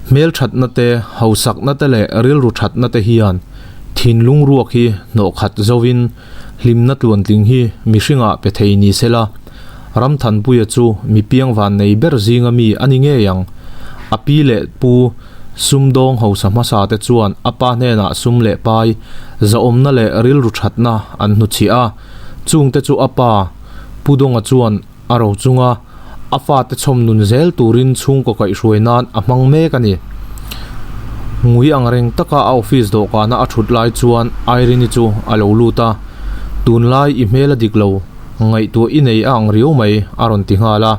Hmelthatna te, hausakna te leh rilru thatna te hian thinlung ruak hi hnawh khat zovin hlimna tluantling hi mihringah pe thei ni sela, Ramthanpuia chu mi piang vannei ber zinga mi a ni ngei ang. A pi leh pu sumdawng hausa hmasa te chuan a pa hnenah sum leh pai, zahawmna leh rilru thatna an hnuchhiah a, chungte chu a pa Pu Dawnga chuan a ro chunga a fate chhawm nun zel turin chhungkaw kaihhruai nan a hmang mek a ni. Ngui ang reng taka a office dawhkana a thut lai chuan Irene-i chu a lo lut a, Tunlai i hmel a dik lo, ngaihtuah i nei a ang riau mai a rawn ti nghal a.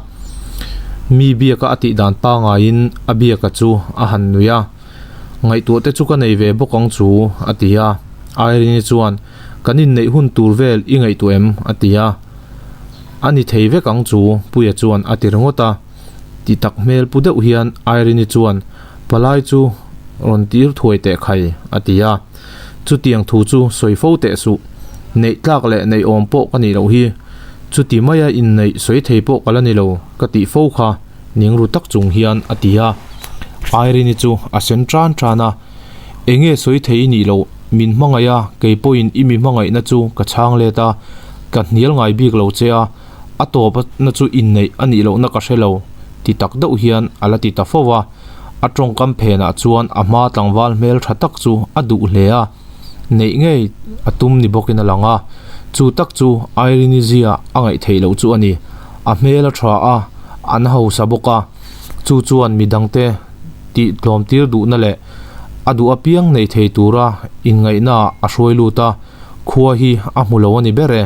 Mi biaka a tih dan pangaiin a biaka chu a han nui a, Ngaihtuah te chu ka nei ve bawk ang chu a ti a. Irene-i chuan, Kan inneih hun tur vel i ngaihtuah em? a ti a. A ni thei vek ang chu, Puia chuan a ti ringawt a. Ti tak hmel pu deuh hian Irene-i chuan, Palai chu rawn tir thuai teh khai, a ti a. Chutiang thu chu sawi fo teh suh. Neih tlak leh neih awm pawh ka nih loh hi. Chuti maia inneih sawi thei pawh ka la ni lo, ka tih fo kha, ning ru tak chung hian a ti a. Irene-i chu a sen tan tan a. Enge sawi thei i nih loh, min hmangaih a, kei pawhin i mi hmangaihna chu ka chhang let a, ka hnial ngai bik lo che a, a tawp na chu inneih a nih lohna ka hre lo, ti tak deuh hian a la ti ta fo a, a tawngkam phenah chuan a hma tlangval hmel tha tak chu a duh hle a, neih ngei a tum ni bawkin a lang a, chu tak chu Irene-i zia a ngaih theih loh chu a ni, a hmel a tha a, an hausa bawk a, chu chuan midangte. tih tlawmtir duhna leh a duh apiang nei thei tura inngaihna a hruai lut a, khua hi a hmu lo a ni ber e.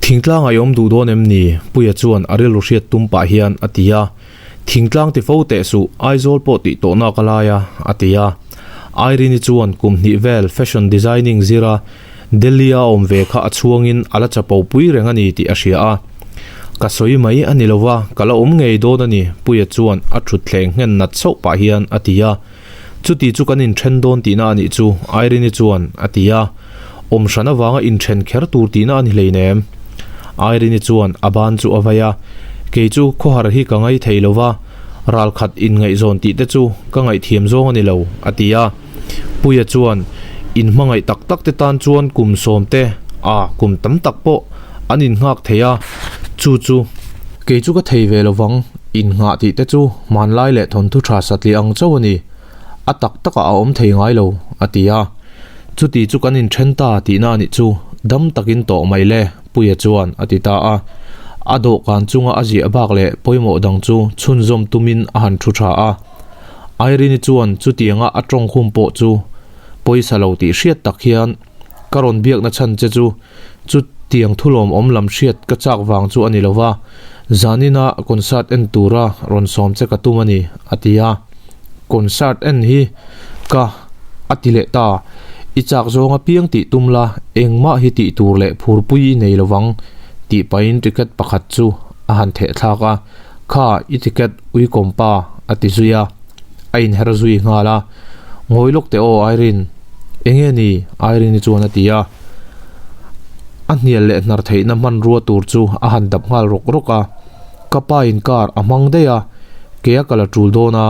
Thingtlang a i awm duh dawn em ni? Puia chuan a rilru hriat tum pah hian a ti a. Thingtlang ti fo teh suh, Aizawl pawh tih tawhna ka lai a, a ti a. Irene-i chuan kum hnih vel fashion designing zira Delhi-a awm ve kha a chhuangin a la chapo pui reng a ni tih a hria a. Ka sawi mai a ni lova, ka la awm ngei dawn a ni, Puia chuan a thutthleng nghen nat chauh pah hian a ti a. Chuti chu kan inthen dawn tihna a nih chu, Irene-i chuan a ti a. Awm hran avanga inthen kher tur tihna a ni hleinem. Irene-i chuan a ban chu a vai a, Kei chu khawhar hi ka ngai thei lova, ralkhat inngaihzawn tih te chu ka ngaihthiam zawng a ni lo, a ti a. Puia chuan in hmangaih tak tak te tan chuan kum sawm te a kum tam tak pawh an in nghak thei a, chu chu kei chu ka thei ve lovang, in nghah tih te chu hmanlai leh thawnthu tha satliah ang chauh a ni, a tak takah a awm thei ngai lo, a ti a. Chuti chu kan inthen ta tihna a nih chu, dam takin tawh mai le, Puia chuan a ti ta a. A dawhkan chunga a ziah bak leh pawimawh dang chu chhunzawm tumin a han thu tha a. Irene-i chuan chutianga a tawng khum pawh chu pawisa lo tih hriat tak hian ka rawn biakna chhan che chu chutiang thulawmawm lam hriat ka chak vang chu a ni lova, zanina concert en tura rawn sawm che ka tum a ni, a ti a. Concert en hi ka a ti leh ta. I chak zawng apiang tih tum la, engmah hi tih tur leh phurpui i nei lovang, tih pahin ticket pakhat chu a han theh thlak a. Kha i ticket uikawm pa a ti zui a, a inher zui nghal a, Ngawi lawk teh aw Irene, enge ni? Irene-i chuan a ti a, a hnial leh hnar theihna hmanrua tur chu a han dap nghal rawk rawk a, Ka pa in car a hmang daih a, kei a kal a tul dawn a,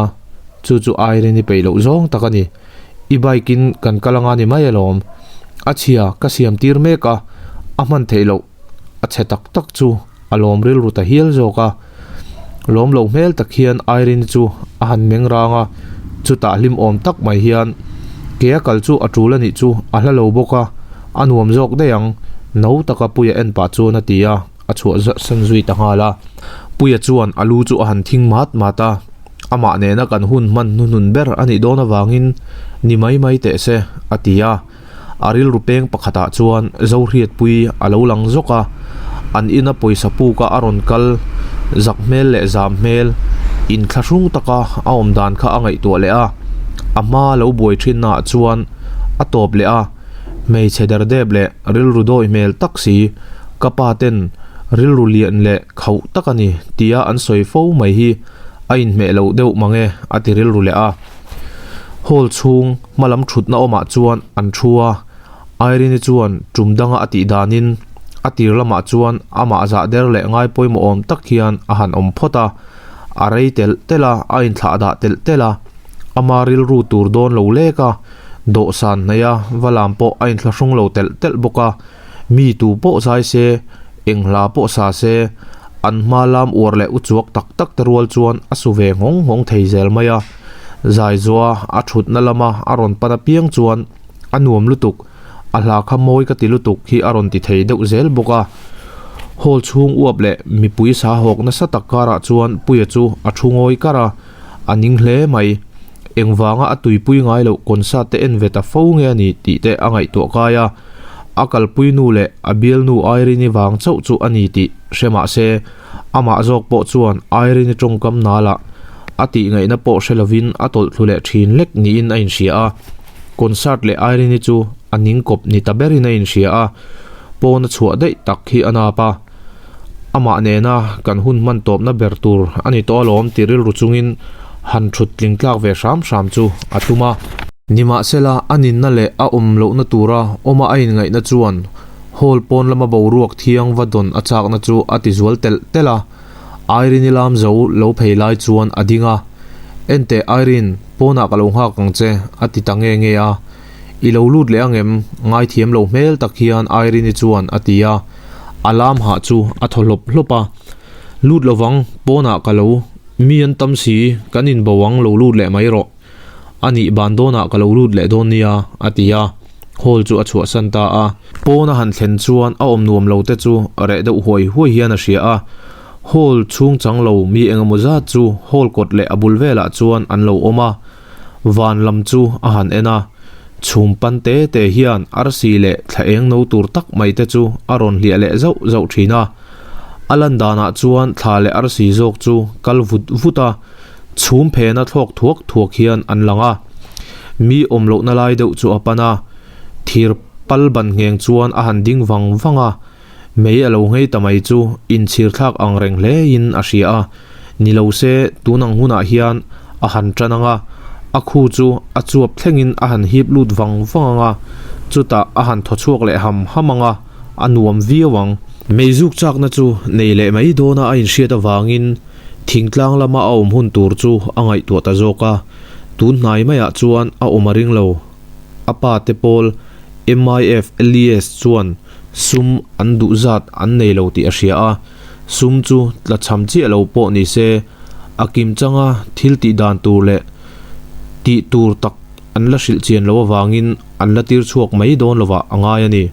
chu chu Irene-i peih loh zawng tak a ni, i bike in kan kal anga ni mai alawm, a chhia ka siam tir mek a, a hman theih loh a chhe tak tak chu. A lawm rilru ta hial zawk a, lawm loh hmel tak hian Irene chu a han meng rang a, chutah hlim awm tak mai hian ke a kal chu a tul a nih chu a hla lo bawk a, a nuam zawk daih ang, no taka Puia en pah chuan a ti a, a chhuah san zui ta nghal a. Puia chuan a lu chu a han thing mat mat a, amah nena kan hun hman hnuhnun ber a nih dawn avangin ni mai mai teh se, a ti a. A rilru peng pakhatah chuan Zohriatpui a lo lang zawk a, an ina pawisa puka a rawn kal zak hmel leh zam hmel inthlahrung taka a awm dan kha a ngaihtuah leh a, a hma lo buai thinnaah chuan a tawp leh a, hmeichhe derdep leh rilru dawi hmel tak si, ka pa ten rilru lian leh khauh tak a ni tia an sawi fo mai hi a inhmeh loh deuh mange a ti rilru leh a. Hall chhung hmalam thutna awmah chuan an thu a, Irene-i chuan tum danga a tih danin a tir lamah chuan amah zah der leh ngai pawimawh awm tak hian a han awm phawt a, a rei telh telh a, a inthlah dah telh telh a. Ama rilru tur dawn lo lek a, dawhsan hnaih a va lam pawh a inthlahrung lo telh telh bawk a, mi tu pawh zai se, eng hla pawh sa se, an hma lam uar leh uchuak tak tak te rual chuan a su ve nghawng nghawng thei zel mai a. Zai zawha a thutna lama a rawn pan apiang chuan a nuam lutuk, a hla kha mawi ka ti lutuk hi a rawn ti thei deuh zel bawk a. Hall chhung uap leh mipui sa hawk nasa tak karah chuan Puia chu a thu ngawi kar a, a ning hle mai. Engvanga a tuipui ngai loh concert te en ve ta fo nge a ni tih te a ngaihtuah kai a. A kalpui nu leh a bialnu Irene-i vang chauh chu a ni tih hre mah se, amah zawk pawh chuan Irene-i tawngkam nalah a tih ngaihna pawh hre lovin a tawlh thlu leh thin lek niin a inhria a. Concert leh Irene-i chu a ning kawp ni ta berin a inhria a, pawn a chhuah daih tak hi a nap a. Amah nena kan hun hman tawpna ber tur a ni tawh alawm ti rilru chungin han thut tling tlak ve hram hram chu a tum a. Nimahsela, a ninna leh a awm lohna tura awma a inngaihna chuan hall pawn lama boruak thiang va dawn a chakna chu a ti zual telh telh a. Irene-i lam zo lo phei lai chuan a ding a, Enteh Irene, pawnah ka lo nghak ang che, a ti ta nge nge a. I lo lut leh ang em? Ngaithiam lo hmel tak hian Irene-i chuan a ti a. A lam hah chu a thaw hlawp hlawp a. Lut lovang, pawnah ka lo, mi an tam si, kan inbo ang lo lut leh mai rawh. A nih ban dawnah ka lo lut leh dawn nia, a ti a, hall chu a chhuahsan ta a. Pawn a han thlen chuan a awm nuam lo te chu reh deuh huai huai hian a hria a. Hall chhung chang lo mi engemaw zat chu hall kawt leh a bul velah chuan an lo awm a. Van lam chu a han en a, chhum pan te te hian arsi leh thla eng no tur tak mai te chu a rawn hliah leh zauh zauh thin a. A lan danah chuan thla leh arsi zawk chu kal vut vut a. Chhum phena thlawk thuak thuak hian an lang a, mi awm lohna lai deuh chu a pan a, thir pal ban ngheng chuan a han ding vang vang a, mei a lo nghei ta mai chu inchhir thlak ang reng hle in a hria a, ni lo se tun ang hunah hian a han tan ang a, a khu chu a chuap thlengin a han hip lut vang vang ang a, chutah a han thaw chhuak leh ham ham ang a, a nuam viau ang. Meizuk chakna chu nei leh mai dawna a inhriat avangin Thingtlang lama a awm hun tur chu a ngaihtuah ta zawk a, tun hnai maiah chuan a awm a ring lo. A pa te pawl MIF LES chuan sum an duh zat an nei lo tih a hria a, sum chu tlachham chiah lo pawh ni se a kim changa thil tih dan tur leh tih tur tak an la hrilh chian loh avangin an la tir chhuak mai dawn lovah a ngai a ni.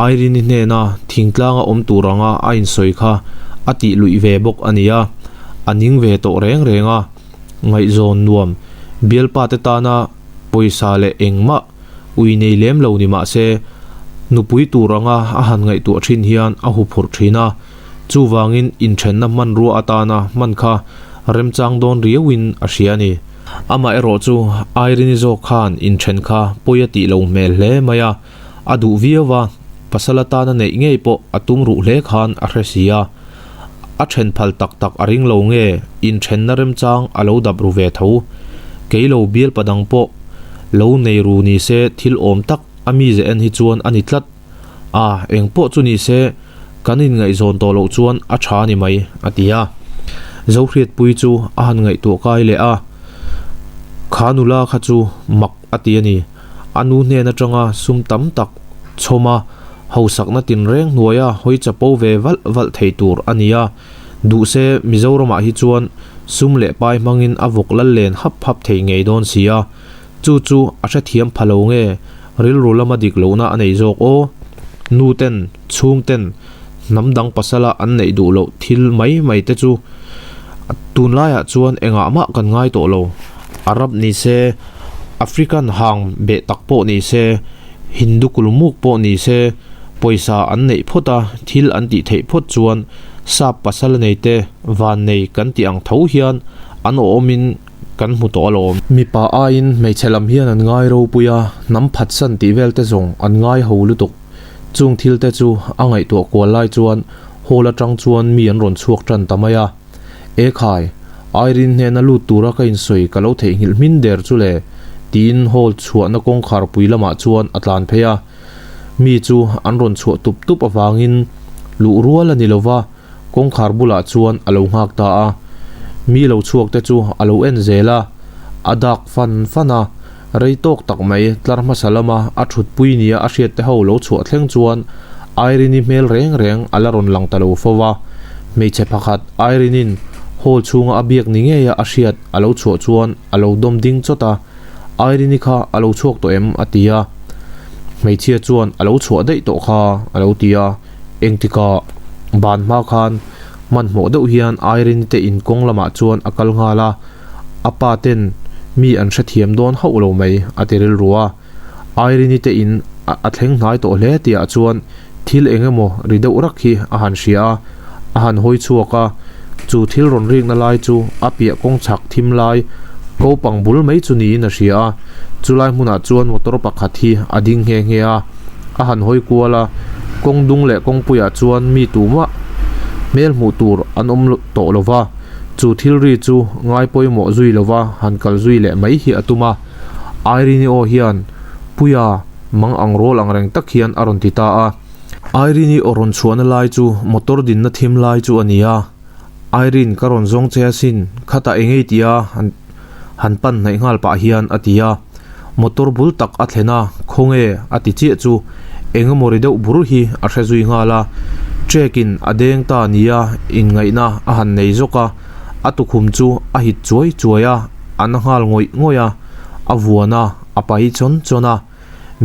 Irene-i hnena thingtlanga awm tur anga a insawi kha a tih luih ve bawk a ni a, a ning ve tawh reng reng a, ngaihzawn nuam bialpa te tana pawisa leh engmah ui nei lem lo ni mah se nupui tur anga a han ngaihtuah thin hian a huphurh thin a, chuvangin inthenna hmanrua atana hman kha remchang dawn riauin a hria a ni. Amaherawh chu Irene-i zawk khan inthen kha pawi a tih lo hmel hle mai a. A duh viau a, pasal atana neih ngei pawh a tum ruh hle khan a hre si a. A then phal tak tak a ring lo nge inthenna remchang a lo dap ru ve tho. Kei lo bial padang pawh lo nei ru ni se thil awm tak a mize en hi chuan a ni tlat. A, eng pawh chu ni se kan inngaihzawn tawh loh chuan a tha a ni mai, a ti a. Zohriatpui chu a han ngaihtuah kai leh a, Kha nula kha chu mak a ti a ni. A nu hnen atanga sum tam tak chhawm a, hausakna tinreng hnuaia hawi chapo ve valh valh thei tur a ni a. Duh se Mizoramah hi chuan sum leh pai hmangin a vawk lal len hap hap thei ngei dawn si a. Chu chu a hrethiam pha lo nge rilru lama dik lohna a nei zawk aw. Nu ten, chhung ten hnam dang pasala an neih duh loh thil mai mai te chu tunlaiah chuan engah mah kan ngai tawh lo. Arab ni se, African hang beh tak pawh ni se, Hindu kulmuk pawh ni se, pawisa an neih phawt a, thil an tih theih phawt chuan sap pasal nei te van nei kan tih ang tho hian an awhawmin kan hmu tawh alawm. Mipa aiin hmeichhe lam hian an ngai ropui a, hnam phatsan tih vel te zawng an ngai ho lutuk. Chung thil te chu a ngaihtuah kual lai chuan hall atang chuan mi an rawn chhuak tan ta mai a. E khai, Irene hnena lut tura ka insawi ka lo theihnghilh hmin der chu le, tiin hall chhuahna kawngkhar pui lamah chuan a tlan phei a. Mi chu an rawn chhuah tup tup avangin luh rual a ni lo va, kawngkhar bulah chuan a lo nghak ta a. Mi lo chhuak te chu a lo en zel a. A dak fan fan a, rei tawk tak mai tlar hmasa lama a thutpui nia a hriat te ho lo chhuah thleng chuan Irene-i hmel reng reng a la rawn lang ta lo fo va. Hmeichhe pakhat Irene-in hall chhunga a biak ni ngeia a hriat a lo chhuah chuan a lo dawm ding chawt a, Irene-i kha a lo chhuak tawh em? a ti a. Hmeichhia chuan a lo chhuah daih tawh kha a lo ti a. Engtikah ban hma khan hmanhmawh deuh hian Irene-i te in kawng lamah chuan a kal nghal a. A pa ten mi an hrethiam dawn hauh lo mai a ti rilru a. Irene-i te in a thleng hnai tawh hle tihah chuan thil eng emaw ri deuh rak hi a han hria a, a han hawi chhuak a, chu thil rawn rikna lai chu a piah kawng chhak thim lai ko pang bul mai chu niin a hria a, chulai hmunah chuan motor pakhat hi a ding nghe nghe a, a han hawi kual a, kawng dung leh kawngpuiah chuan mi tumah hmel hmuh tur an awm tawh lo va, chu thil ri chu ngai pawimawh zui lo va han kal zui leh mai hi a tum a. Irene-i aw hian, Puia, mang ang rawl ang reng tak hian a rawn ti ta a. Irene-i aw rawn chhuahna lai chu motor dinna thim lai chu a ni a. Irene, ka rawn zawng che asin, khatah eng ei tia han han pan hnaih nghal pah hian a ti a. Motor bul tak a thlen a, khawnge a ti chiah chu eng emaw ri deuh bur hi a hre zui nghal a. Trek-in a deng ta nia inngaihna a han nei zawk a, a tukhum chu a hit chuai chuai a. A na nghal ngawih ngawih a, a vuan a, a pai chawn chawn a.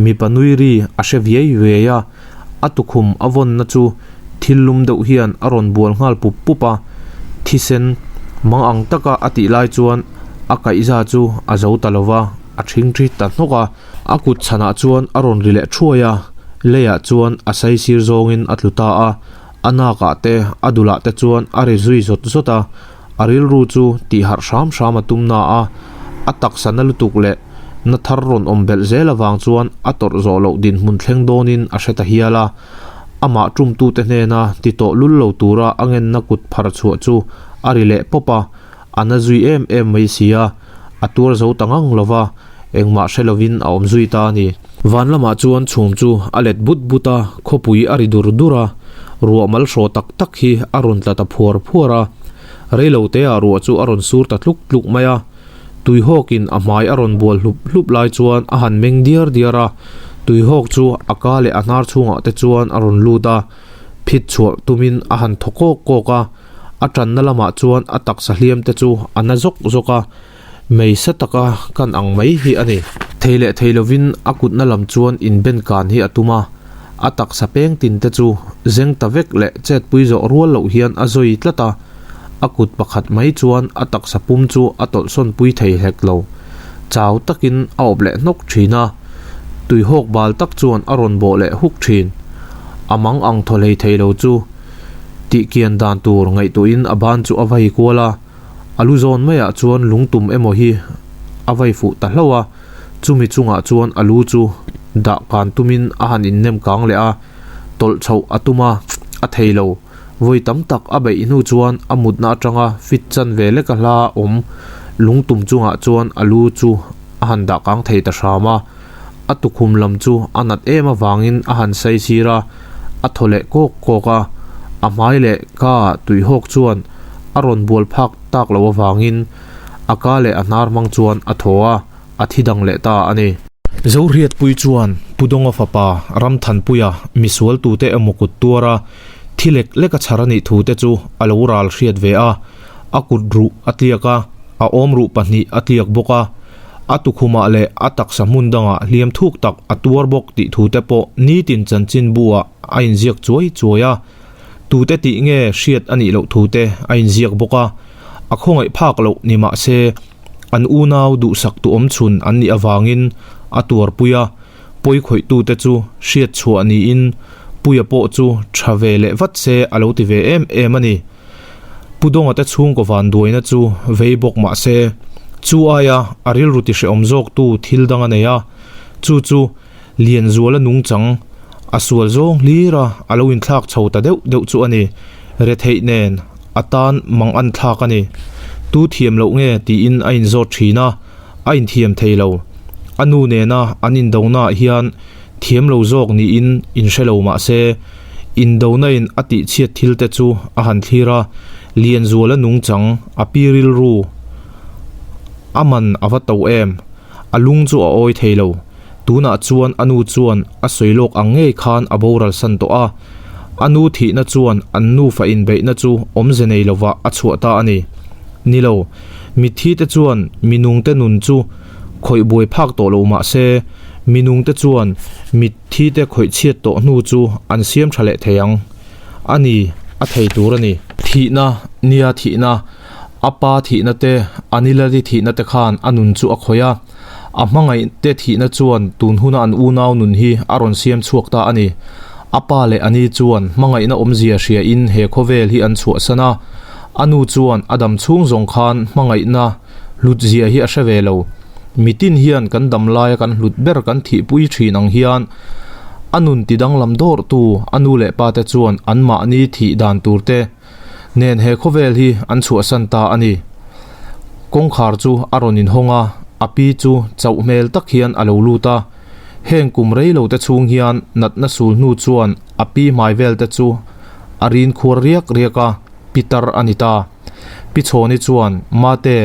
Mipa nui ri a hre viai viai a, a tukhum a vawnna chu thil lum deuh hian a rawn bual nghal pup pup a. Thisen mang ang taka a tih lai chuan a kaihza chu a zo ta lo va, a thingthi ta hnawk a. A kut chhanah chuan a rawn ri leh thuai a, leiah chuan a saisir zawngin a tlu ta a. A nakah te, a dulah te chuan a ri zui zawt zawt a. A rilru chu tih harh hram hram a tum na a, a taksa na lutuk leh na thar rawn awm belh zel avang chuan a tawrh zawh loh dinhmun thleng dawnin a hre ta hial a. Amah tumtute hnena ti tawh lul lo tura a ngenna kut phar chhuah chu a ri leh pawp a, a na zui em em mai si a, a tuar zo ta ngang lo va, engmah hre lovin a awm zui ta a ni. Van lamah chuan chhum chu a let but but a, khawpui a ri dur dur a, ruah mal hraw tak tak hi a rawn tla ta phuar phuar a. Reilo teah ruah chu a rawn sur ta tluk tluk mai a. Tuihawkin a hmai a rawn bual hlup hlup lai chuan a han meng diar diar a, tuihawk chu a ka leh a hnar chhungah te chuan a rawn lut a, phit chhuah tumin a han thaw kawk kawk a, a tanna lamah chuan a taksa hliam te chu a na zawk zawk a. Mei sa taka kan ang mai hi a ni. Thei leh thei lovin a kutna lam chuan inben kan hi a tum a, a taksa peng tin te chu zeng ta vek leh chetpui zawh rual loh hian a zawi tlat a, a kut pakhat mai chuan a taksa pum chu a tawlhsawn pui thei hlek lo. Chau takin a awp leh hnawk thin a, tuihawk bal tak chuan a rawn bawh leh huk thin. A mang ang thaw hlei thei lo chu tihkian dan tur ngaihtuahin a ban chu a vai kual a. A lu zawn maiah chuan lungtum emaw hi a vai fuh ta hlauh a, chumi chungah chuan a lu chu dah kan tumin a han innem kang leh a, tawlh chhoh a tum a, a thei lo. Vawi tam tak a beih hnu chuan a mutna atanga fit chan ve lek a hla awm lungtum chungah chuan a lu chu a han dah kang thei ta hram a, a tukhum lam chu a nat em avangin a han saisir a, a thaw leh kawk kawk a, a hmai leh ka tuihawk chuan a rawn bual phak tak loh avangin a ka leh a hnar hmang chuan a thaw a, a thi dang leh ta a ni. Zohriatpui chuan Pu Dawnga fapa Ramthanpuia misual tute emaw kut tuara thi lek lek a chhar a nih thu te chu a lo ral hriat ve a, a kut ruh a tliak a, a awm ruh pahnih a tliak bawk a, a tukhumah leh a taksa hmun dangah hliam thuk tak a tuar bawk tih thu te pawh nitin chanchinbu ah a inziak chuai chuai a. Tute tih nge hriat a nih loh thu te a inziak bawk a, a khawngaih phak loh ni mah se an unau duhsak tu awm chhun an nih avangin a tuarpui a, pawi khawihtute chu hriat chhuah niin Puia pawh chu tha ve leh vat se a lo ti ve em em a ni. Pu Dawnga te chhungkaw vanduaina chu vei bawk mah se chu aia a rilru ti hrehawm zawktu thil dang a nei a, chu chu Lianzuala nungchang a sual zawng hlir a, a lo inthlak chho ta deuh deuh chu a ni. Retheih nen a tan mang an thlak a ni. Tu thiam loh nge tiin a inzawt thin a, a inthiam thei lo. A nu nena an indonaah hian thiam lo zawk niin inhre lo mah se, indona in a tihchhiat thil te chu a han thlir a, Lianzuala nungchang a pi rilru. A man a va to em? A lung chu a awi thei lo. Tunah chuan a nu chuan a sawi lawk ang ngei khan a boral san tawh a. A nu thihna chuan an nufa inbeihna chu awmze nei lovah a chhuah ta a ni. Ni lo, mitthi te chuan minungte nun chu khawih buai phak tawh lo mah se, minungte chuan mitthi te khawih chhiat tawh hnu chu an siam tha leh thei ang. A ni, a thei tur a ni. Thihna, nia thihna, a pa thihna te, Anilali thihna te khan a nun chu a khawih a. A hmangaih te thihna chuan tun huna an unau nun hi a rawn siam chhuak ta a ni. A pa leh a ni chuan hmangaihna awmzia hria in he khawvel hi an chhuahsan a. A nu chuan a dam chhung zawng khan hmangaihna hlut zia hi a hre ve lo. Mitin hian kan dam laia kan hlut ber kan thihpui thin ang hian a nun tidanglam dawrhtu a nu leh pa te chuan anmahni thih dan tur te nen he khawvel hi an chhuahsan ta a ni. Kawngkhar chu a rawn inhawng a, a pi chu chauh hmel tak hian a lo lut a. Heng kum rei lo te chhung hian natna sul hnu chuan a pi hmai vel te chu a rin khuar riak riak a, pi tar a ni ta. Pi Chhawni chuan, Mate,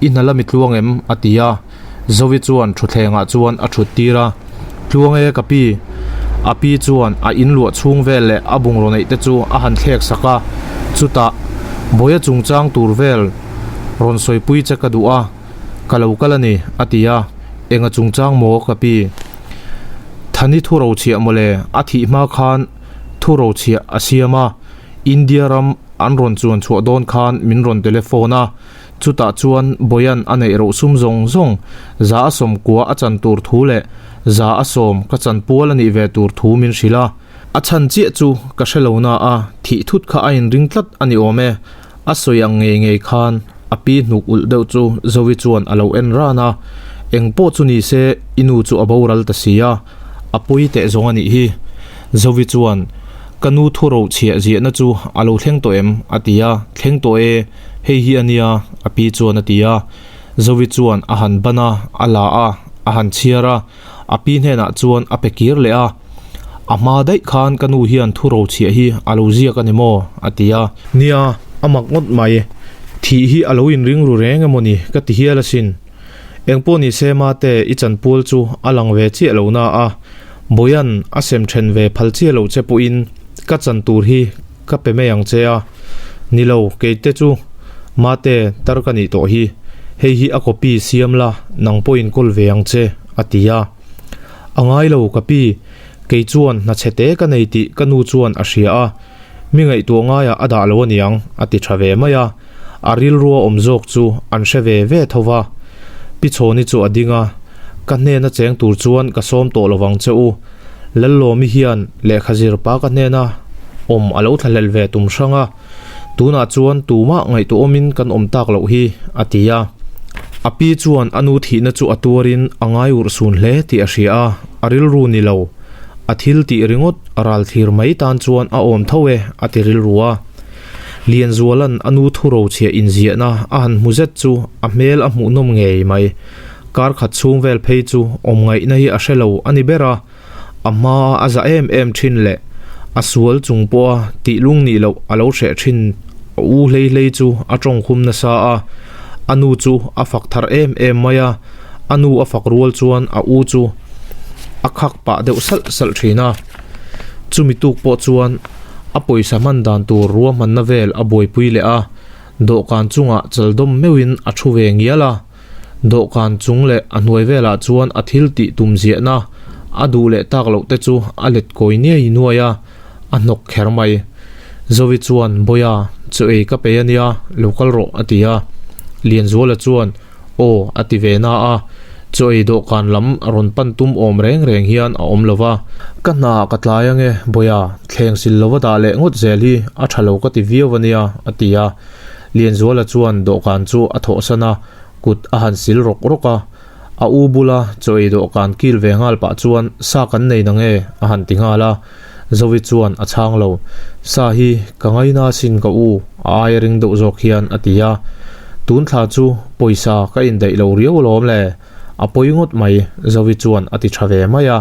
i hna la mi tluang em? a ti a. Zovi chuan thutthlengah chuan a thut tir a, Tluang e ka pi. A pi chuan a in luah chhung vel leh a bungraw neih te chu a han thlek sak a, chutah Bawia chungchang tur vel rawn sawipui che ka duh a, ka lo kal a ni, a ti a, Enga chungchang maw ka pi? Thani thu rochhiah mawle, a thih hma khan thu rochhiah a siam a, India ram an rawn chuan chhuah dawn khan min rawn telephone a, Chutah chuan Boyan a neih roh sum zawng zawng, za a sawmkua a chan tur thu leh za a sawm ka chan pual a nih ve tur thu min hrilh a. A chhan chiah chu ka hre lo na a, thih thut kha a inring tlat a ni awm e. A sawi ang ngei ngei khan a pi hnuk ulh deuh chu Zoe chuan a lo en ran a, Eng pawh chu ni se i nu chu a boral ta si a, a pawi teh zawng a nih hi. Zoe chuan, Ka nu thu roh chhiah ziahna chu a lo thleng tawh em? a ti a, Thleng tawh e. Hei hi a nia, a pi chuan a ti a. Zovi chuan a han ban a, a la a, a han chhiar a, a pi hnenah chuan a pe kir leh a. A hma daih khan ka nu hian thu rochhiah hi a lo ziak a ni maw? a ti a. Nia, a mak ngawt mai. Thih hi a lo inring ru reng emaw ni ka ti hial asin. Engpawh ni se mate i chanpual chu a lang ve chiah lo na a, Boyan a sem then ve phal chiah lo che pawhin ka chan tur hi Ka pe mai ang che a. Ni lo, kei te chu Mate tar ka nih tawh hi. Hei hi a copy siam la, nang pawhin kawl ve ang che, a ti a. A ngai lo ka pi, kei chuan hna chhe te ka nei tih ka nu chuan a hria a, mi ngaihtuah ngaiah a dah lo aniang, a ti tha ve mai a. A rilrua awm zawk chu an hre ve ve tho va. Pi Chhawni chu a ding a, Ka hnena cheng tur chuan ka sawm tawh lovang che u. Lallawmi hian lehkha zir pa ka hnena awm a lo thlahlel ve tum hrang a, tunah chuan tumah ngaihtuahawmin kan awm tak loh hi, a ti a. A pi chuan a nu thihna chu a tuarin a ngai urh sun hle tih a hria a, a rilru ni lo, a thil tih ringawt ral thlir mai tan chuan a awm tho e, a ti rilru a. Lianzuala'n a nu thu rochhiah inziahna a han hmu zet chu a hmel a hmuhnawm ngei mai. Kar khat chhung vel phei chu awm ngaihna hi a hre lo a ni ber a, a hma a za em em thin leh a sual chung pawha tih lung nih loh a lo hreh thin a u hlei hlei chu a tawngkhum nasa a, a nu chu a fak thar em em mai a, a nu a fak rual chuan a u chu a khak pah deuh salh salh thin a, chumi tuk pawh chuan a pawisa hman dan tur ruahmanna vel a buaipui leh a, dawhkan chungah chaldawm meuhin a thu ve ngial a. Dawhkan chung leh a hnuai velah chuan a thil tih tum ziahna a duh leh tak loh te chu a let kawi niai nuai a, a hnawk kher mai. Zovi chuan, Bawia, chaw ei ka pe a nia, lo kal rawh, a ti a. Lianzuala chuan, Aw, a ti ve na a, chaw ei dawhkan lam rawn pan tum awm reng reng hian a awm lo va. Ka hna ka tlai ange, Bawia, thleng sil lova dah leh ngawt zel hi a tha lo ka ti viau a nia, a ti a. Lianzuala chuan dawhkan chu a thawhsan a, kut a han sil rawk rawk a. A u bula chaw ei dawhkan kil ve nghal pah chuan, Sa kan nei nange? a han ti nghal a. Zovi chuan a chhang lo. Sa hi ka ngaina asin ka u, a aia ring deuh zawk hian a ti a. Tun thla chu pawisa ka indaih lo riau alawm le, a pawi ngawt mai, Zovi chuan a ti tha ve mai a.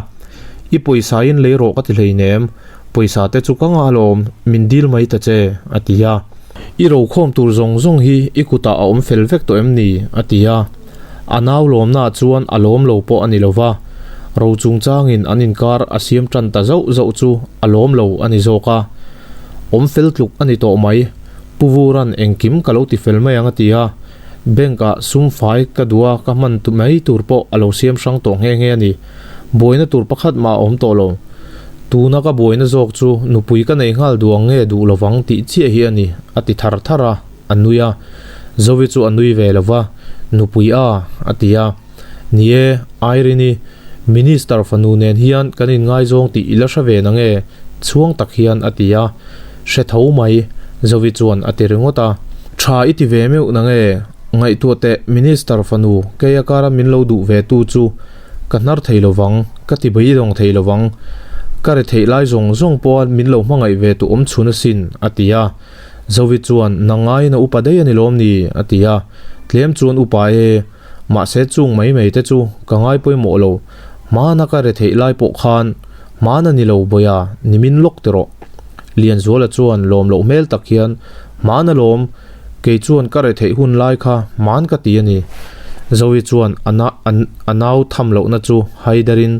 I pawisa in lei rawh ka ti hleinem, Pawisa te chu ka ngah alawm, min dil mai ta che, a ti a. I rokhawm tur zawng zawng hi i kutah a awm fel vek tawh em ni? a ti a. A nau lawmnaah chuan a lawm lo pawh a ni lo va, ro chungchangin an inkar a siam tan ta zauh zauh chu a lawm lo a ni zawk a. Awm fel tluk a ni tawh mai, Pu Vuran engkim ka lo ti fel mai ang a ti a, bank ah sum fai ka duh a ka hman mai tur pawh a lo siam hrang tawh nghe nghe a ni. Buaina tur pakhat mah a awm tawh lo. Tuna ka buaina zawk chu nupui ka nei nghal duh ang nge duh lovang tih chiah hi a ni, a ti thar thar a, a nui a. Zovi chu a nui ve lo va, Nupui a, a ti a. Ni e, Irene-i, Minister fanu nen hian kan inngaizawng tih i la hre ve na nge? chhuang tak hian a ti a. Hre tho mai, Zovi chuan a ti ringawt a. Tha i ti ve meuh na nge? Ngaihtuah teh, Minister fanu, kei a kara min lo duh ve tu chu ka hnar thei lovang, ka ti beidawng thei lovang. Ka re theih lai zawng zawng pawha min lo hmangaih ve tu awm chhun asin, a ti a. Zovi chuan, Nang ngaiin a upa daih a ni lawm ni? a ti a. Tlem chuan upa e, mahse chung mai mai te chu ka ngai pawimawh lo. Hmana ka re theih lai pawh khan hman a ni lo bawia, nimin lawk ti rawh. Lianzuala chuan lawm loh hmel tak hian, Hman alawm, Kei chuan ka retheih hun lai kha hman ka ti a ni. Zoe chuan a na a nau tham lohna chu haiderin,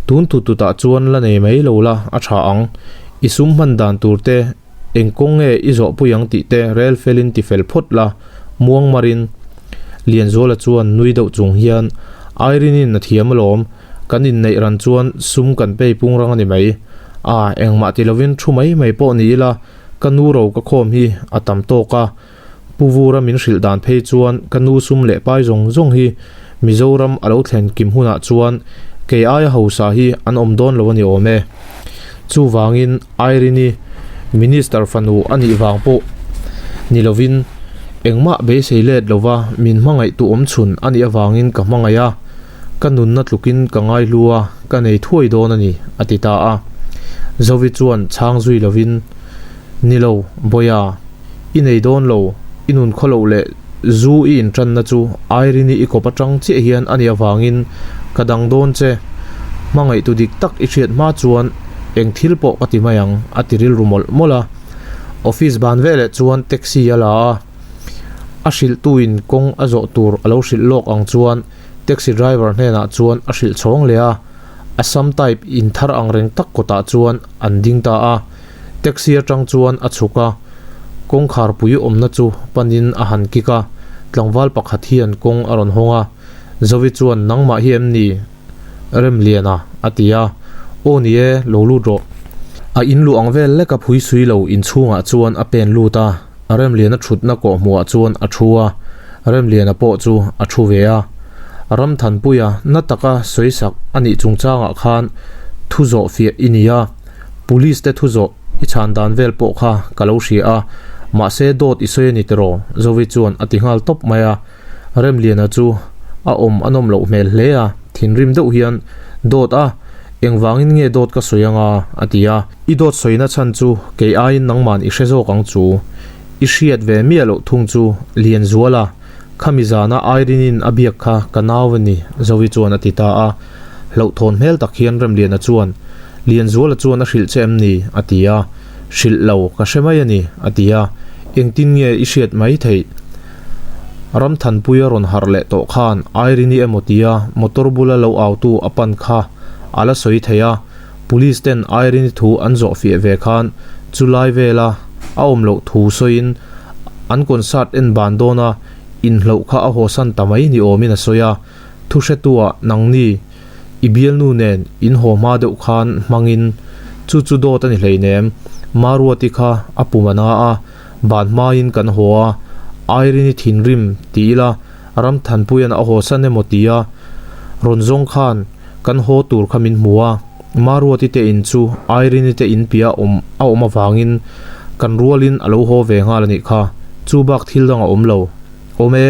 Tun tut tutah chuan la nei mai lo la a tha ang. I sum hman dan tur te eng kawng nge i zawh pui ang tih te rel felin ti fel phawt la, muang marin. Lianzuala chuan nui deuh chung hian, Irene-in a thiam alawm, kan inneih ran chuan sum kan pei pung rang a ni mai. A, engmah ti lovin thu mai mai pawh ni ila, Ka nu ro ka khawm hi a tam tawk a, Pu Vura min hrilh dan phei chuan ka nu sum leh pai zawng zawng hi Mizoram a lo thlen kim hunah chuan kei aia hausa hi an awm dawn lo a ni awm e. Chuvangin Irene-i Minister fanu a nih vang pawh ni lovin engmah beisei let lova min hmangaihtu awm chhun a nih avangin ka hmangaih a, Ka nunna tlukin ka ngaihlu a, ka nei thuai dawn a ni, a ti ta a. Zovi chuan chhang zui lovin, Ni lo, Bawia, i nei dawn lo, i nun khaw loh leh zu i intanna chu Irene-i i kawp atang chiah hian a nih avangin ka dang dawn che. Hmangaihtu dik tak i hriat hma chuan eng thil pawh ka ti mai ang, a ti rilru mawlh mawlh a. Office ban veleh chuan taxi a la a, a hrilhtuin kawng a zawh tur a lo hrilh lawk ang chuan Taxi driver hnenah chuan a hrilh chhawng leh a, Assam type in thar ang reng tak kawtah chuan an ding ta a. Taxi atang chuan a chhuk a, kawngkhar pui awmna chu panin a han kik a, tlangval pakhat hian kawng a rawn hawng a, Zovi chuan nangmah hi em ni? Remliana a ti a, Aw ni e, lo lut rawh. A in luh ang vel leka phui sui lo inchhungah chuan a pen lut a. Remliana thutna kawhhmuhah chuan a thu a, Remliana pawh chu a thu ve a. Ramthanpuia na taka sawisak a nih chungchangah khan thu zawh fiah i ni a, Police te thu zawh i chhan dan vel pawh kha ka lo hria a, mahse dawt i sawi a ni tiraw? Zovi chuan a ti nghal tawp mai a. Remliana chu a awm a nawm loh hmel hle a, thinrim deuh hian, Dawt a, engvangin nge dawt ka sawi anga? a ti a. I dawt sawina chhan chu kei aiin nangman i hre zawk ang chu. I hriat ve miah loh thung chu Lianzuala, khami zana Irene-in a biak kha ka nau a ni, Zoe chuan a ti ta a. Hlauhthawn hmel tak hian Remliana chuan, Lianzuala chuan a hrilh che em ni? a ti a. Hrilh lo, ka hre mai a ni, a ti a. Engtin nge i hriat mai theih? Ramthanpuia rawn harh leh tawh khan Irene-i emaw tia motor bula lo autu a pan kha a la sawi thei a, Police ten Irene-i thu an zawh fiah ve khan chu lai vela a awm loh thu sawiin an concert en ban dawna inhloh kha a hawsan ta mai ni awmin a sawi a, thu hretuah nangni I bialnu nen in haw hma deuh khan hmangin chu chu dawt a ni hleinem, Maruati kha a pum a na a, ban hmain kan haw a, Irene-i thinrim ti ila Ramthanpuia'n a hawsan emaw tia rawn zawng khan kan haw tur kha min hmu a, Maruati te in chu Irene-i te in piah awm a awm avangin kan rualin a lo haw ve nghal a nih kha, chu bak thil dang a awm lo. Awm e.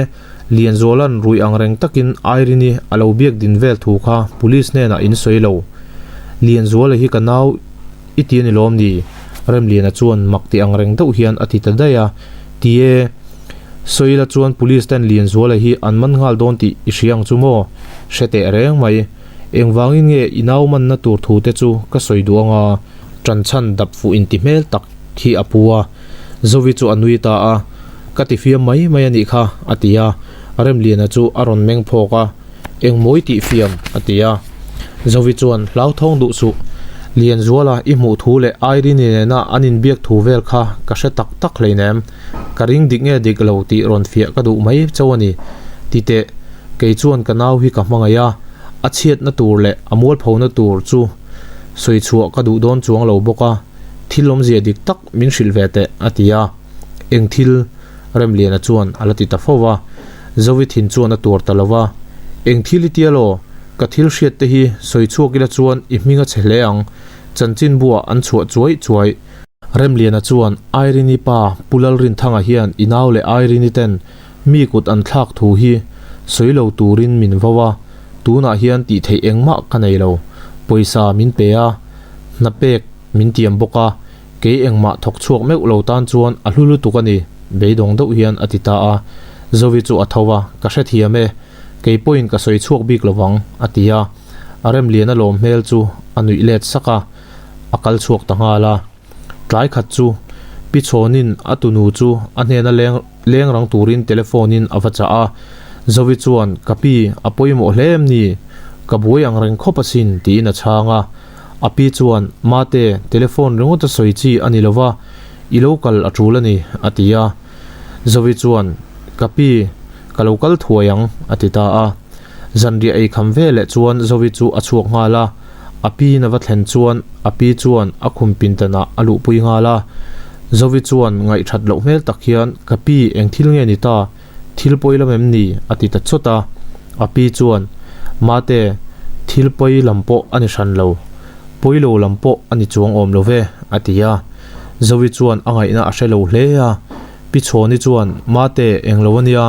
Lianzuala'n rui ang reng takin Irene-i a lo biak din vel thu kha police hnenah in sawi lo. Lianzuala hi ka nau i ti a ni lawm ni? Remliana chuan mak ti ang reng deuh hian a ti ta daih a. Ti e, Sawila chuan police ten Lianzuala hi an man nghal dawn tih i hria ang chu maw? Hre teh reng mai. Engvangin nge i nau manna tur thu te chu ka sawi duh anga? Ṭanchhan dap fuh inti hmel tak hi a pu a. Zovi chu a nui ta a, Ka ti fiam mai mai a nih kha, a ti a. Remliana chu a rawn meng phawk a, Eng mawi tih fiam? a ti a. Zovi chuan, Hlauthawng duh suh. Lianzuala i hmuh thu leh Irene nena an inbiak thu vel kha ka hre tak tak hleinem. Ka ring dik nge dik lo tih rawn fiah ka duh mai chauh a ni. Ti teh, kei chuan ka nau hi ka hmangaih a, a chhiatna tur leh a mualphona tur chu sawi chhuah ka duh dawn chuang lo bawk a, thil awmzia dik tak min hrilh ve teh, a ti a. Eng thil? Remliana chuan a la ti ta fo va. Zovi thin chuan a tuar ta lo va. Eng thil i tia law? Ka thil hriat te hi sawi chhuak ila chuan i hming a chhe hle ang, chanchinbuah an chhuah chuai chuai. Remliana chuan Irene-i pa Pu Lalrinthanga hian i nau leh Irene-i ten mi kut an thlak thu hi sawi lo turin min vo a, tunah hian tih theih engmah ka nei lo. Pawisa min pe a, hna pek min tiam bawk a, kei engmah thawk chhuak meuh lo tan chuan a hlu lutuk a ni, beidawng deuh hian a ti ta a. Zovi chu a tho a, Ka hrethiam e, kei pawhin ka sawi chhuak bik lovang, a ti a. A Remliana lawm hmel chu a nuih let sak a. a kal chhuak ta nghal a. Tlai khat chu Pi Chhawnin a tunu chu a hnena leng leng rang turin telephone in a va chah a. Zovi chuan, Ka pi, a pawimawh hle em ni? Ka buai ang reng khawp asin, tiin a chhang a. A pi chuan, Mate, telephone ringawt a sawi chi a ni lo va, i lo kal a tul a ni, a ti a. Zovi chuan, Ka pi, ka lo kal thuai ang, a ti ta a. Zanriah ei kham ve leh chuan Zovi chu a chhuak nghal a, a pi in a va thlen chuan a pi chuan a khum pindanah a luhpui nghal a. Zovi chuan ngaihthat loh hmel tak hian, Ka pi, eng thil nge ni ta? Thil pawi lam em ni? a ti ta chawt a. A pi chuan, Mate, thil pawi lam pawh a ni hran lo. Pawi lo lam pawh a ni chuang awm lo ve, a ti a. Zovi chuan a ngaihna a hre lo hle a. Pi Chhawni chuan, Mate, eng lo a nia.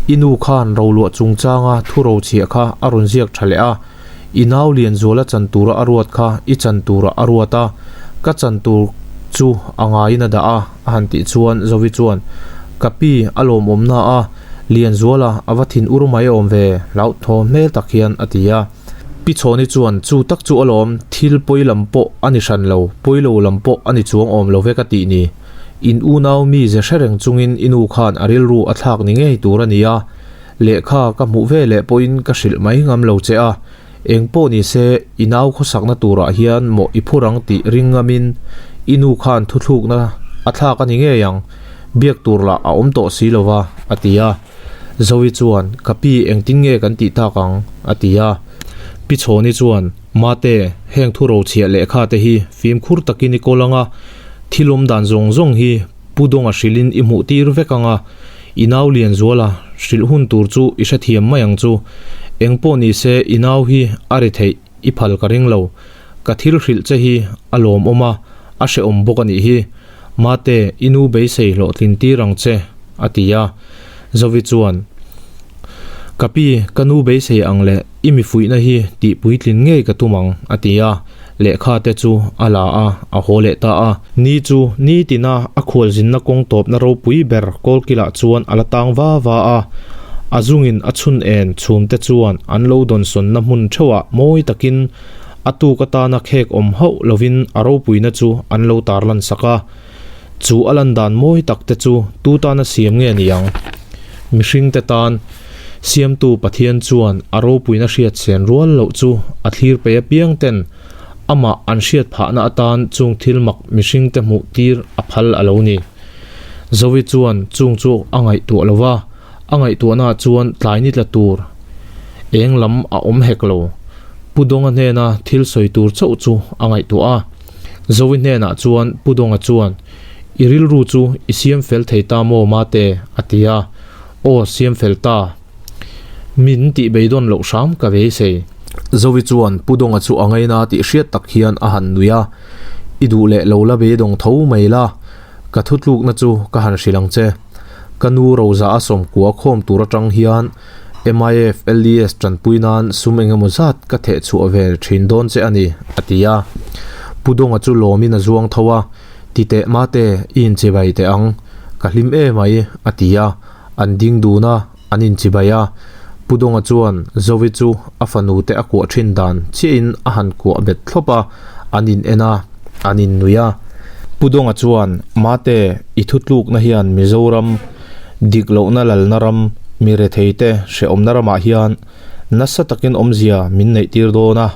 I nu khan roluah chungchanga thu rochhiah kha a rawn ziak tha leh a. I nau Lianzuala chan tura a ruat kha i chan turah a ruat a, ka chan tur chu a ngaiin a dah a, a han tih chuan Zovi chuan, Ka pi, a lawmawmna a, Lianzuala a va thin ur mai awm ve, hlauhthawn hmel tak hian a ti a. Pi Chhawni chuan, Chu tak chu alawm, thil pawi lam pawh a ni hran lo, pawi lo lam pawh a ni chuang awm lo ve ka tih ni. In unau mi ze hre reng chungin i nu khan a rilru a thlak ni ngei tur a ni a, lehkha ka hmuh ve leh pawhin ka hrilh mai ngam lo che a, eng pawh ni se i nau khawsakna turah hian mawh i phur ang tih ring ngamin i nu khan thuthlukna a thlak a ni ngei ang, biak tur lah a awm tawh si lo va, a ti a. Zoe chuan, Ka pi engtin nge kan tih tak ang? a ti a. Pi Chhawni chuan, Mate, heng thu rochhiah lehkha te hi fimkhur takin i kawl ang a, Thil awm dan zawng zawng hi Pu Dawnga hrilhin i hmuh tir vek ang a, i nau Lianzuala hrilh hun tur chu i hrethiam mai ang chu. Eng pawh ni se i nau hi a ri theih i phal ka ring lo. Ka thil hrilh che hi a lawmawm a, a hrehawm bawk a nih hi. Mate, i nu beisei hlawhtlin tir ang che, a ti a. Zovi chuan, Ka pi, ka nu beisei ang leh i mi fuihna hi tih puitlin ngei ka tum ang, a ti a. Lehkha te chu a la a, a haw leh ta a. Ni chu nitina a khualzinna kawng tawpna ropui ber kawlkilah chuan a la tang va va a. A zungin a chhun en chhum te chuan an lo dawnsawnna hmun theuhah mawi takin a tuk atana khek awm hauh lovin a ropuina chu an lo tarlan sak a. Chu a lan dan mawi tak te chu tu tana siam nge ni ang? Mihring te tan Siamtu Pathian chuan a ropuina hriat sen rual loh chu a thlir peih apiang ten amah an hriat phahna atan chung thil mak mihring te hmuh tir a phal a lo ni. Zoe chuan chung chu a ngaihtuah lo va, a ngaihtuahnaah chuan tlai ni tla tur eng lam a awm hek lo. Pu Dawnga hnena thil sawi tur chauh chu a ngaihtuah a. Zoe hnenah chuan Pu Dawnga chuan, I rilru chu i siam fel thei ta maw Mate? a ti a. Aw, siam fel ta. Min tih beidawn loh hram ka beisei. Zoe chuan Pu Dawnga chu a ngaina tih hriat tak hian a han nui a, I duh leh lo la beidawng tho mai la, ka thutlukna chu ka han hrilh ang che. Ka nu Roza a sawmkua khawm tur atang hian MIF LDS tanpui nan sum eng emaw zat ka theh chhuah ve thin dawn che a ni, a ti a. Pu Dawnga chu lawmin a zuang tho a, Ti teh mate, i inchibai teh ang, ka hlim em mai, a ti a. An ding dun a, an inchibai a. Pu Dawnga chuan Zovi chu a fanu te a kuah thin dan chiahin a han kuah bet thlawp a, an in en a, an innui a. Pu Dawnga chuan, Mate, i thutlukna hian Mizoram dik lohna lalna ram. Mi retheite hrehawmna ramah hian nasa takin awmzia min neihtir dawn a,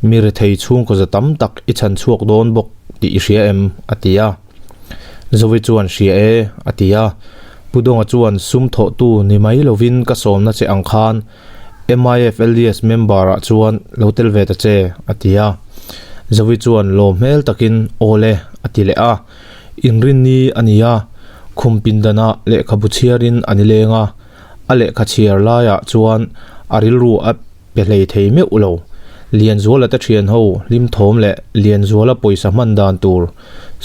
mi rethei chhungkaw za tam tak i chhan chhuak dawn bawk tih i hria em? a ti a. Zovi chuan hria e, a ti a. Pu Dawnga chuan sum thawhtu ni mai lovin ka sawmna che ang khan MIFLDS member ah chuan lo tel ve ta che, a ti a. Zovi chuan lawm hmel takin aw le, a ti leh a. Inrinni a ni a, khum pindanah lehkhabu chhiarin a ni leng a, a lehkha chhiar laiah chuan a rilru a pe hlei thei meuh lo. Lianzuala te thian ho hlim thawm leh Lianzuala pawisa hman dan tur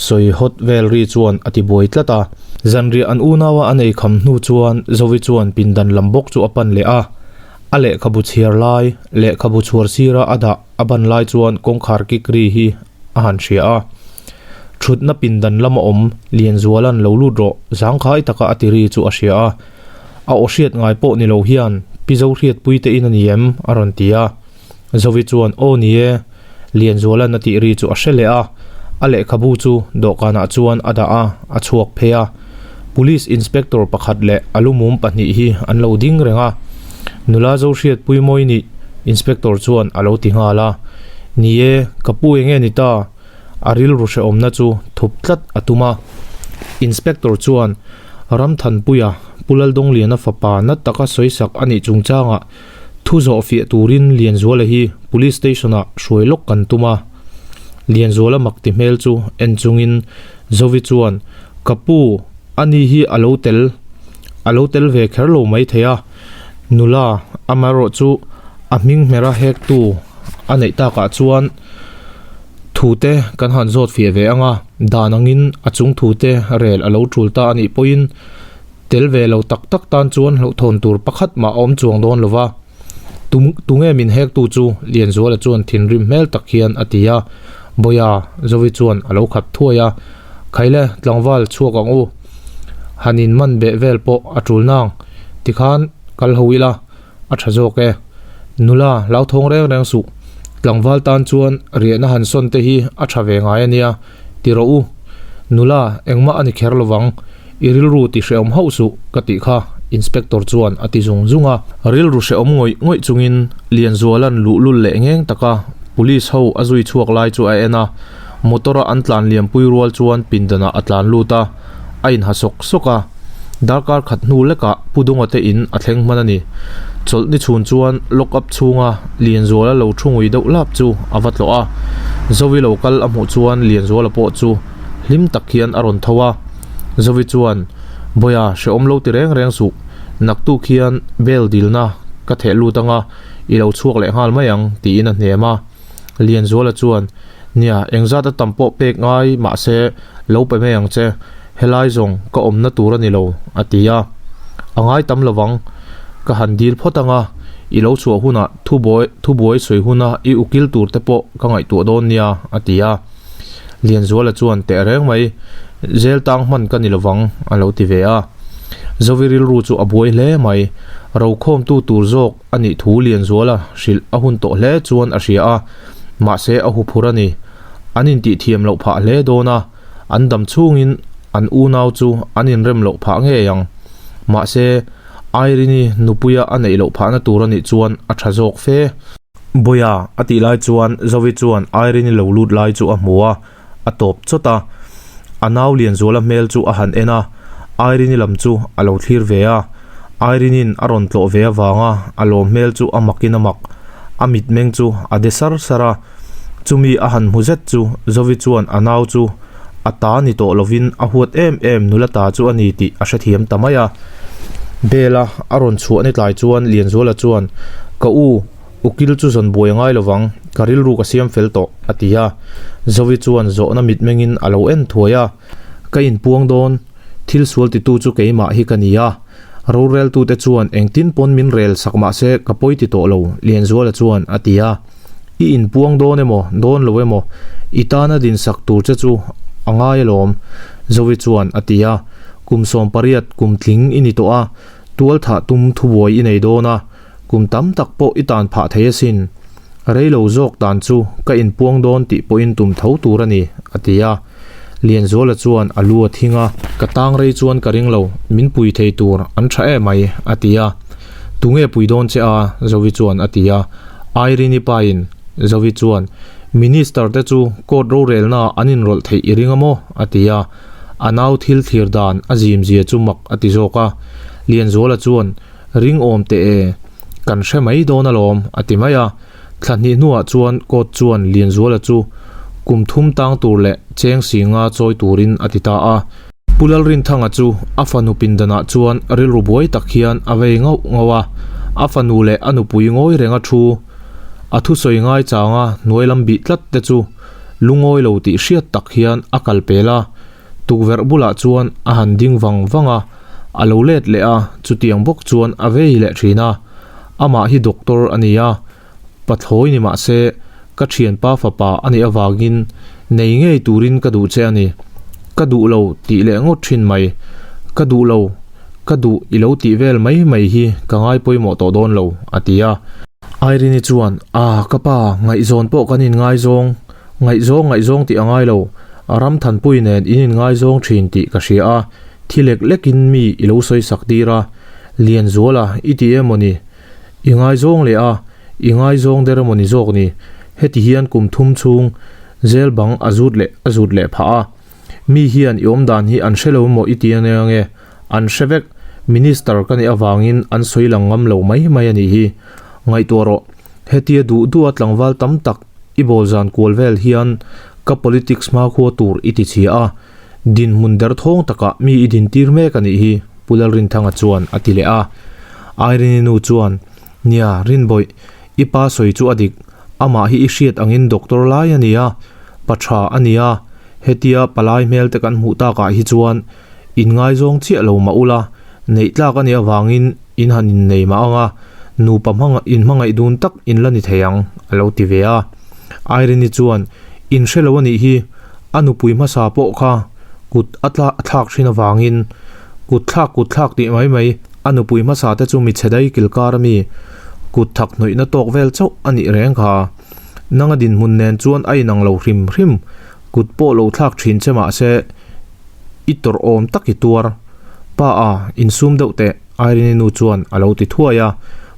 sawi hawt vel ri chuan a ti buai tlat a. Zanriah an unaua a nei kham hnu chuan Zovi chuan pindan lam bawk chu a pan leh a, a lehkhabu chhiar lai, lehkhabu chhuar sira a dah a ban lai chuan kawngkhar kik ri hi a han hria a. Thutna pindan lama awm Lianzuala'n lo lut rawh zangkhai taka a ti ri chu a hria a. A aw hriat ngai pawh ni lo hian Pi Zohriatpui te in a ni em? a rawn ti a. Zovi chuan Aw ni e, Lianzuala'n a tih ri chu a hre leh a. A lehkhabu chu dawhkanah chuan a dah a, a chhuak phei a. Police Inspector pakhat leh a lumum pahnih hi an lo ding reng a. Nula Zohriatpui mawi nih Inspector chuan a lo ti nghal a. Ni e, ka pu eng nge ni ta? A rilru hrehawmna chu thup tlat a tum a. Inspector chuan Ramthanpuia, Pu Laldawngliana fapa na taka sawisak a nih chungchangah thu zawh fiah turin Lianzuala hi Police Station-ah hruai lawk kan tum a. Lianzuala mak ti hmel chu en chungin Zovi chuan, Ka pu, ani hi a lo tel, a lo tel ve kher lo mai thei a. Nula, amaherawh chu a hming hmera hektu a neih takah chuan thute kan han zawt fiah ve ang a, dan angin a chung thute rel a lo tul ta a nih pawhin tel ve lo tak tak tan chuan hlauhthawn tur pakhat mah a awm chuang dawn lo va. Tunge min hektu chu Lianzuala chuan thinrim hmel tak hian a ti a, Bawia, Zovi chuan a lo khap thuai a, Khaile, tlangval chhuak ang u, han in man beh vel pawh a tul nang, tikhan kal ho ila a tha zawk e. Nula, hlauthawng reng reng suh, tlangval tan chuan riahna han sawn te hi a tha ve ngai a nia, ti rawh u. Nula, engmah a ni kher lovang, i rilru ti hrehawm hauh suh ka tih kha, Inspector chuan a ti zung zung a. Rilru hrehawm ngawih ngawih chungin Lianzuala'n luhlul leh ngeng taka Police ho a zui chhuak lai chu a en a, motor a an tlan liampui rual chuan pindanah a tlan lut a, a inha sawk sawk a. Darkar khat hnu lekah Pu Dunga te in a thleng hman a ni. Chawlhni chhun chuan lock up chhunga Lianzuala lo thu ngui deuh lap chu a va tlawh a. Zovi lo kal a hmuh chuan Lianzuala pawh chu hlim tak hian a rawn tho a. Zovi chuan, Bawia, hrehawm lo ti reng reng suh. Naktuk hian bail dilna ka theh lut anga i lo chhuak leh nghal mai ang, tiin a hnem a. Lianzuala chuan, Nia, engzat a tam pawh pek ngai mahse lo pe mai ang che, helai zawng ka awmna tur a ni lo, a ti a. A ngai tam lovang, ka han dil phawt anga, i lo chhuah hunah thubuai thubuai sawi huna i ukil tur te pawh ka ngaihtuah dawn nia, a ti a. Lianzuala chuan teh reng mai, Zel tang hman ka ni lovang, a lo ti ve a. Zovi rilru chu a buai hle mai, rokhawmtu tur zawk a nih thu Lianzuala hrilh a hun tawh hle chuan a hria a, mahse a huphur a ni. An intihthiam loh phah hle dawn a, an dam chhungin an unau chu an inrem loh phah ngei ang. Mahse, Irene-i nupuia a neih loh phahna tur a nih chuan a tha zawk fe. Bawia a tih lai chuan Zovi chuan Irene-i lo lut lai chu a hmu a, a tawp chawt a. A nau Lianzuala hmel chu a han en a, Irene-i lam chu a lo thlir ve a. Irene-in a rawn tlawh ve avanga a lawm hmel chu a makin a mak. A mitmeng chu a de sar sar a. Chumi a han hmu zet chu Zovi chuan a nau chu a ta ni tawh lovin a huat em em nula ta chu a ni tih a hrethiam ta mai a. Bela a rawn chhuah ni tlai chuan Lianzuala chuan, Ka u, Ukil chu zawn buai a ngai lovang, ka rilru ka siam fel tawh, a ti a. Zovi chuan zawhna mitmengin a lo en thuai a. Ka inpuang dawn, thil sual titu chu keimah hi ka ni a. Roreltute chuan engtin pawn min rel sak mah se ka pawi ti tawh lo, Lianzuala chuan a ti a. I inpuang dawn emaw, dawn lo emaw, i tana dinsak tur che chu a ngai alawm, Zovi chuan a ti a. Kum 18 kum tling i ni tawh a, tualthah tum thubuai i nei dawn a. Kum tam tak pawh i tan phah thei asin. Rei lo zawk tan chu ka inpuang dawn tih pawhin tum tho tur a ni, a ti a. Lianzuala chuan a lu a thing a. Ka tang rei chuan ka ring lo, min pui thei tur an tha em mai, a ti a. Tunge pui dawn che a? Zovi chuan a ti a. Irene-i pain Zovi chuan, Minister te chu court rorelna an inrawlh theih i ring a maw? a ti a. A nau thil thlir dan a zim zia chu mak a ti zawk a. Lianzuala chuan, Ring awm teh e, kan hre mai dawn alawm, a ti mai a. Thla hnih hnuah chuan court chuan Lianzuala chu kum thum tang tur leh cheng si nga chawi turin a ti ta a. Pu Lalrinthanga chu a fanu pindanah chuan rilru buai tak hian a vei ngauh ngauh a, a fanu leh a nupui ngawi renga thu a thusawi ngai changa hnuai lam bih tlat te chu lungawi lo tih hriat tak hian a kal pel a, tukverh bulah chuan a han ding vang vang a, a lo let leh a, chutiang bawk chuan a vei leh thin a, amah hi doctor a ni a, Pathlawi ni mah se, ka thianpa fapa a nih avangin nei ngei turin ka duh che a ni. Ka duh lo tih leh ngawt thin mai. Ka duh lo, ka duh i lo tih vel mai mai hi ka ngai pawimawh tawh dawn lo, a ti a. Irene-i chuan, Ah, ka pa, ngaihzawn pawh kan inngaizawng, ngaihzawng ngaihzawng tih a ngai lo, Ramthanpui nen in inngaizawng thin tih ka hria a, thi lek lekin mi i lo sawi sak tir a, Lianzuala i ti em aw ni? I ngaizawng leh a, i ngaizawng der emaw ni zawk ni? Heti hian kum thum chhung zel bang a zut leh a zut leh phah a. Mi hian i awmdan hi an hre lo emaw i ti ania nge? An hre vek, Minister ka nih avangin an sawi lang ngam lo mai mai a nih hi. Ngaihtuah rawh, hetia duh duha tlangval tam tak i bawl zan kual vel hian ka politics hmakhua tur i ti chhia a, Dinhmun derthawng takah mi i dintir mek a nih hi, Pu Lalrinthanga chuan a ti leh a. Irene-i nu chuan, Nia, Rinbawih, i pa sawi chu a dik. Amah hi i hriat angin doctor lai a ni a, pa tha a ni a, hetia palai hmel te kan hmuh takah hi chuan inngaizawng chiah lo mah ula, neih tlak a nih avangin in han innei mah ang a, nupa hmang inhmangaih dun tak in la ni thei ang, a lo ti ve a. Irene-i chuan, In hre lo a nih hi, a nupui hmasa pawh kha kut a tla a thlak thin avangin kut thlak kut thlak tih mai mai a nupui hmasa te chu mi chhe dai kilkar ami kut thak hnawihna tawk vel chauh a nih reng kha. Nanga dinhmun nen chuan a inang lo hrim hrim, kut pawh lo thlak thin che mahse i tawrh awm tak i tuar. Pa a, insum deuh teh. Irene-i nu chuan a lo ti thuai a,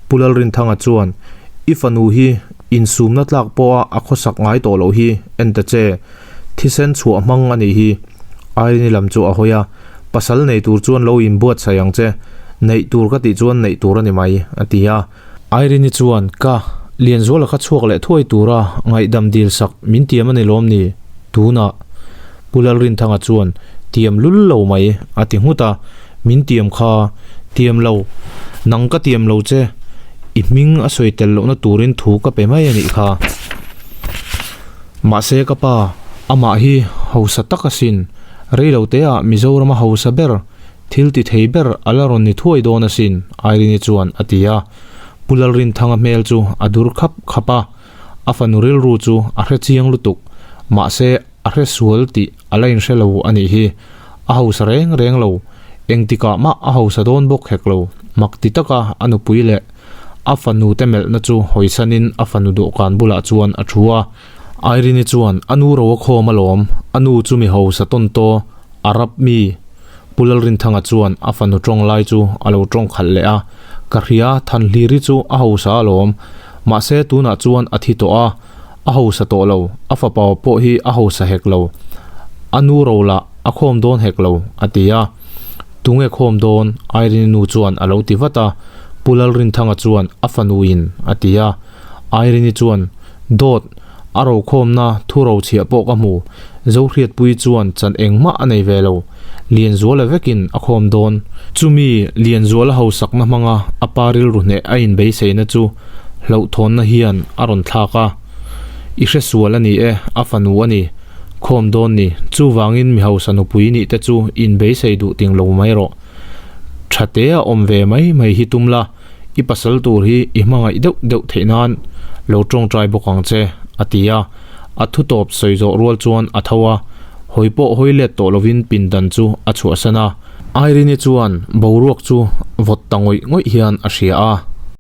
Pu Lalrinthanga chuan, I fanu hi insumna tlak pawha a khawsak ngai tawh loh hi, en ta che, thisen chhuah hmang a nih hi. Irene-i lam chu a hawi a, Pasal nei tur chuan lo inbuatsaih ang che, neih tur ka tih chuan neih tur a ni mai, a ti a. Irene-i chuan, Ka, Lianzuala kha chhuak leh thuai tura ngaihdam dil sak min tiam a ni lawm ni? Tunah. Pu Lalrinthanga chuan, Tiam lul lo mai, a ti nghut a. Min tiam kha, tiam lo. Nang ka tiam lo che, i hming a sawi tel lohna turin thu ka pe mai a nih kha. Mahse ka pa, amah hi hausa tak asin, reiloteah Mizorama hausa ber, Thil ti thei ber a la rawn ni thuai dawn asin, Irene-i chuan a ti a. Pu Lalrinthanga hmel chu a dur khap khap a, a fanu rilru chu a hre chiang lutuk. Mahse, a hre sual tih a la inhre lo a nih hi. A hausa reng reng lo, engtikah mah a hausa dawn bawk hek lo. Mak ti taka a nupui leh a fanu te melhna chu hawisanin a fanu dawhkan bulah chuan a thu a. Irene-i chuan a nu ro a khawm alawm, a nu chu mi hausa tawn taw, Arab mi Pu Lalrinthanga chuan a fanu tawng lai chu a lo tawng khalh leh a, Ka hria, Thanhliri chu a hausa alawm. Mahse tunah chuan a thi tawh a, a hausa tawh lo, a fapa pawh hi a hausa hek lo. A nu ro lah a khawm dawn hek lo, a ti a. Tunge khawm dawn? Irene nu chuan a lo ti vat a. Pu Lalrinthanga chuan a fanuin a ti a. Irene chuan, Dawt, A rokhawmna thu rochhiah pawh ka hmu. Zohriatpui chuan chan engmah a nei ve lo. Lianzuala vekin a khawm dawn. Chumi Lianzuala hausakna hmanga a pa rilru hneh a inbeiseina chu hlauhthawnna hian a rawn thlak a. I hresual a ni e, a fanu a ni. Khawm dawn ni. Chuvangin mi hausa nupui nih te chu inbeisei duh ting lo mai rawh. Tha te a awm ve mai mai hi tum la. I pasal tur hi i hmangaih deuh deuh theih nan lo tawngtai bawk ang che, a ti a. A thu tawp sawi zawh rual chuan a tho a, hawi pawh hawi let tawh lovin pindan chu a chhuahsan a. Irene-i chuan boruak chu vawt ta ngawih ngawih hian a hria a.